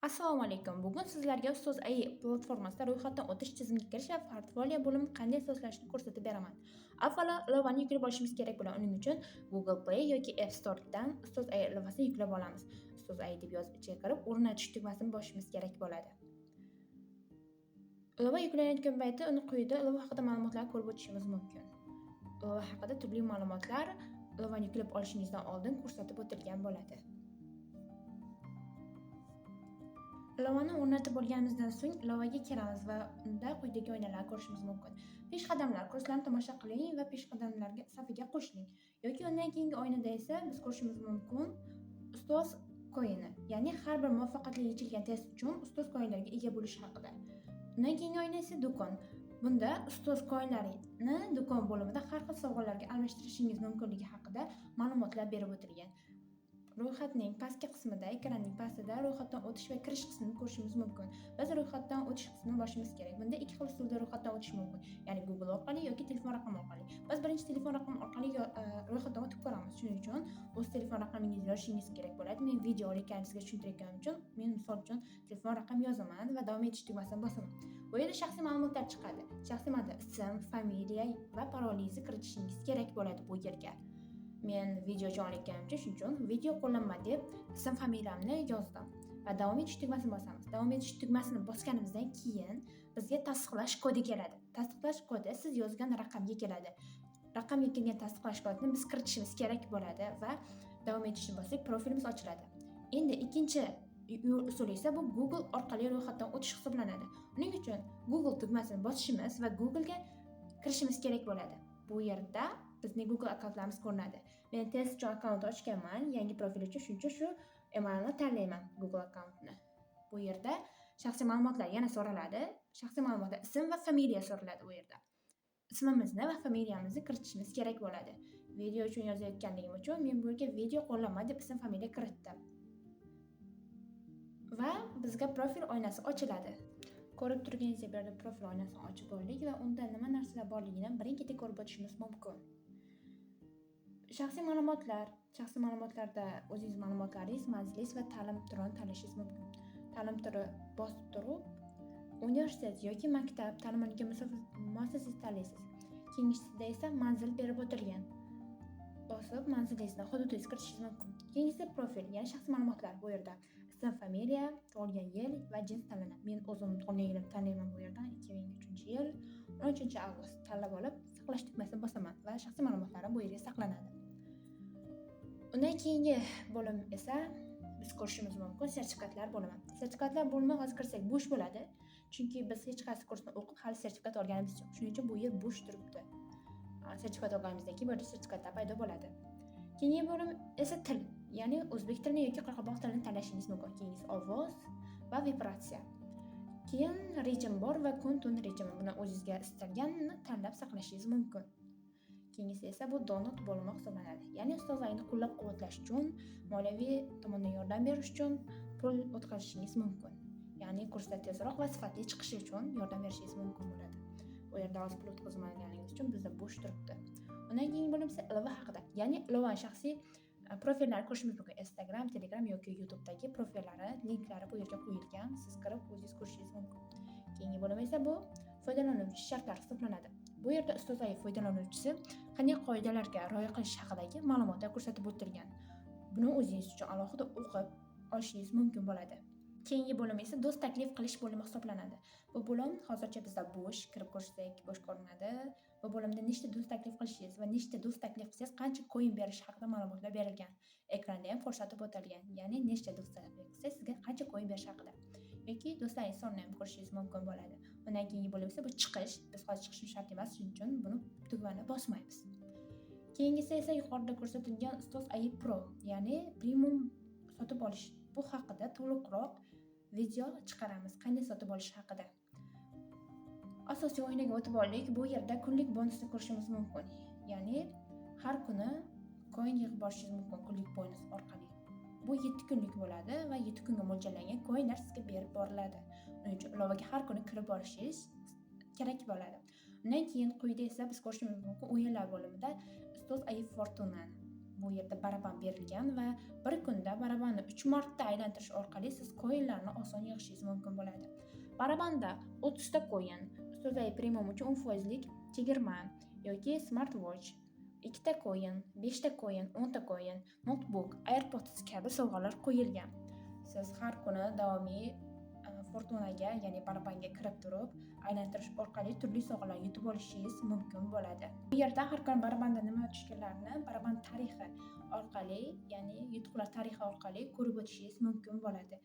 Assalomu alaykum. Bugun sizlarga Ustoz AI platformasida ro'yxatdan o'tish, tizimga kirish va portfolio bo'limini qanday sozlashni ko'rsatib beraman. Avvalo ilovani yuklab olishimiz kerak bo'ladi. Uning uchun Google Play yoki App Store'dan Ustoz AI ilovasini yuklab olamiz. Ustoz AI deb yozib ichiga kirib, o'rnatish tugmasini bosishimiz kerak bo'ladi. Ilova yuklanayotgan paytda uni quyida ilova haqida ma'lumotlar ko'rib o'tishimiz mumkin. Ilova haqida turli ma'lumotlar ilovani yuklab olishingizdan oldin ko'rsatib o'tilgan bo'ladi. Ilovani o'rnatib bo'lganimizdan so'ng ilovaga kiramiz va unda quyidagi oynalarni ko'rishimiz mumkin. Peshqadamlar kurslarni tomosha qiling va peshqadamlarga safiga qo'shiling. Yoki undan keyingi oynada esa biz ko'rishimiz mumkin ustoz koini, ya'ni har bir muvaffaqiyatli yechilgan test uchun ustoz koinlarga ega bo'lish haqida. Undan keyingi oyna esa do'kon. Bunda ustoz koinlarini do'kon bo'limida har xil sovg'alarga almashtirishingiz mumkinligi haqida ma'lumotlar berib o'tilgan. Ro'yxatning pastki qismida, ekranning pastida ro'yxatdan o'tish va kirish qismini ko'rishimiz mumkin. Biz ro'yxatdan o'tish qismini bosishimiz kerak. Bunda ikki xil usulda ro'yxatdan o'tish mumkin. Ya'ni Google orqali yoki telefon raqami orqali. Biz birinchi telefon raqami orqali ro'yxatdan o'tib ko'ramiz. Shuning uchun o'z telefon raqamingizni yozishingiz kerak bo'ladi. Men video olayotganim sizga tushuntirayotganim uchun men misol uchun telefon raqam yozaman va davom etish tugmasini bosaman. Bu yerda shaxsiy ma'lumotlar chiqadi. Shaxsiy ma'lumotlar ism, familiya va parolingizni kiritishingiz kerak bo'ladi bu yerga. Men video uchun olayotganim uchun shuning uchun video qo'llanma deb ism familiyamni yozdim va davom etish tugmasini bosamiz. Davom etish tugmasini bosganimizdan keyin bizga tasdiqlash kodi keladi. Tasdiqlash kodi siz yozgan raqamga keladi. Raqamga kelgan tasdiqlash kodini biz kiritishimiz kerak bo'ladi va davom etishni bossak profilimiz ochiladi. Endi ikkinchi usuli esa bu Google orqali ro'yxatdan o'tish hisoblanadi. Uning uchun Google tugmasini bosishimiz va Google'ga kirishimiz kerak bo'ladi. Bu yerda bizning Google akkauntlarimiz ko'rinadi. Men test uchun akkaunt ochganman, yangi profil uchun, shuning uchun shu emailni tanlayman, Google akkauntni. Bu yerda shaxsiy ma'lumotlar yana so'raladi. Shaxsiy ma'lumotlar ism va familiya so'raladi bu yerda. Ismimizni va familiyamizni kiritishimiz kerak bo'ladi. Video uchun yozayotganligim uchun men bu yerga video qo'llanma deb ism familiya kiritdim. Va bizga profil oynasi ochiladi. Ko'rib turganingizdek bu yerda profil oynasini ochib oldik va unda nima narsalar borligini birin-ketin ko'rib o'tishimiz mumkin. Shaxsiy ma'lumotlar. Shaxsiy ma'lumotlarda o'zingiz ma'lumotlaringiz, manzilingiz va ta'lim turini tanlashingiz mumkin. Ta'lim turi bosib turib, universitet yoki maktab ta'lim olgan muassasasini tanlaysiz. Keyingisida esa manzil berib o'tilgan. Bosib manzilingizni, hududingizni kiritishingiz mumkin. Keyingisi profil, ya'ni shaxsiy ma'lumotlar bu yerda. Ism, familiya, tug'ilgan yil va jins tanlanadi. Men o'zim tug'ilgan yilimni tanlayman bu yerdan 2003-yil 13 avgust tanlab olib, saqlash tugmasini bosaman va shaxsiy ma'lumotlarim bu yerga saqlanadi. Undan keyingi bo'lim esa biz ko'rishimiz mumkin sertifikatlar bo'limi. Sertifikatlar bo'limi hozir kirsak bo'sh bo'ladi. Chunki biz hech qaysi kursni o'qib hali sertifikat olganimiz yo'q. Shuning uchun bu yer bo'sh turibdi. Sertifikat olganimizdan keyin bu yerda sertifikatlar paydo bo'ladi. Keyingi bo'lim esa til, ya'ni o'zbek tilini yoki qoraqalpoq tilini tanlashingiz mumkin. Keyingisi ovoz va vibratsiya. Keyin rejim bor va kun tun rejimi. Buni o'zingizga istalganini tanlab saqlashingiz mumkin. Keyingisi esa bu donat bo'limi hisoblanadi. Ya'ni ustozlarni qo'llab-quvvatlash uchun, moliyaviy tomondan yordam berish uchun pul o'tkazishingiz mumkin. Ya'ni kursda tezroq va sifatli chiqishi uchun yordam berishingiz mumkin bo'ladi. Bu yerda hozir pul o'tkazmaganligimiz uchun bizda bo'sh turibdi. Undan keyingi bo'lim esa ilova haqida. Ya'ni ilovani shaxsiy profillarni ko'rishimiz mumkin. Instagram, Telegram yoki YouTube'dagi profillari, linklari bu yerga qo'yilgan. Siz kirib o'zingiz ko'rishingiz mumkin. Keyingi bo'lim esa bu foydalanuvchi shartlari hisoblanadi. Bu yerda Ustoz AI foydalanuvchisi qanday qoidalarga rioya qilish haqidagi ma'lumotlar ko'rsatib o'tilgan. Buni o'zingiz uchun alohida o'qib olishingiz mumkin bo'ladi. Keyingi bo'lim esa do'st taklif qilish bo'limi hisoblanadi. Bu bo'lim hozircha bizda bo'sh, kirib ko'rsak bo'sh ko'rinadi. Bu bo'limda nechta do'st taklif qilishingiz va nechta do'st taklif qilsangiz qancha coin berish haqida ma'lumotlar berilgan. Ekranda ham ko'rsatib o'tilgan. Ya'ni nechta do'st taklif qilsangiz sizga qancha coin berish haqida. Yoki do'stlaringiz sonini ham ko'rishingiz mumkin bo'ladi. Undan keyingi bo'lim esa bu chiqish. Biz hozir chiqishimiz shart emas, shuning uchun buni tugmani bosmaymiz. Keyingisi esa yuqorida ko'rsatilgan Ustoz AI Pro, ya'ni premium sotib olish. Bu haqida to'liqroq video chiqaramiz, qanday sotib olish haqida. Asosiy oynaga o'tib oldik. Bu yerda kunlik bonusni ko'rishimiz mumkin. Ya'ni har kuni coin yig'ib borishingiz mumkin kunlik bonus orqali. Bu 7 kunlik bo'ladi va 7 kunga mo'ljallangan coinlar sizga berib boriladi. Uning uchun ilovaga har kuni kirib borishingiz kerak bo'ladi. Undan keyin quyida esa biz ko'rishimiz mumkin o'yinlar bo'limida Ustoz AI Fortunani. Bu yerda baraban berilgan va bir kunda barabanni 3 marta aylantirish orqali siz koinlarni oson yig'ishingiz mumkin bo'ladi. Barabanda 30 ta koin, Ustozlar Premium uchun 10 foizlik chegirma yoki smartwatch, 2 ta koin, 5 ta koin, 10 ta koin, notebook, AirPods kabi sovg'alar qo'yilgan. Siz har kuni davomiy fortunaga, ya'ni barabanga kirib turib, aylantirish orqali turli sovg'alar yutib olishingiz mumkin bo'ladi. Bu yerda har kuni barabanda nima tushganlarini baraban tarixi orqali, ya'ni yutuqlar tarixi orqali ko'rib o'tishingiz mumkin bo'ladi.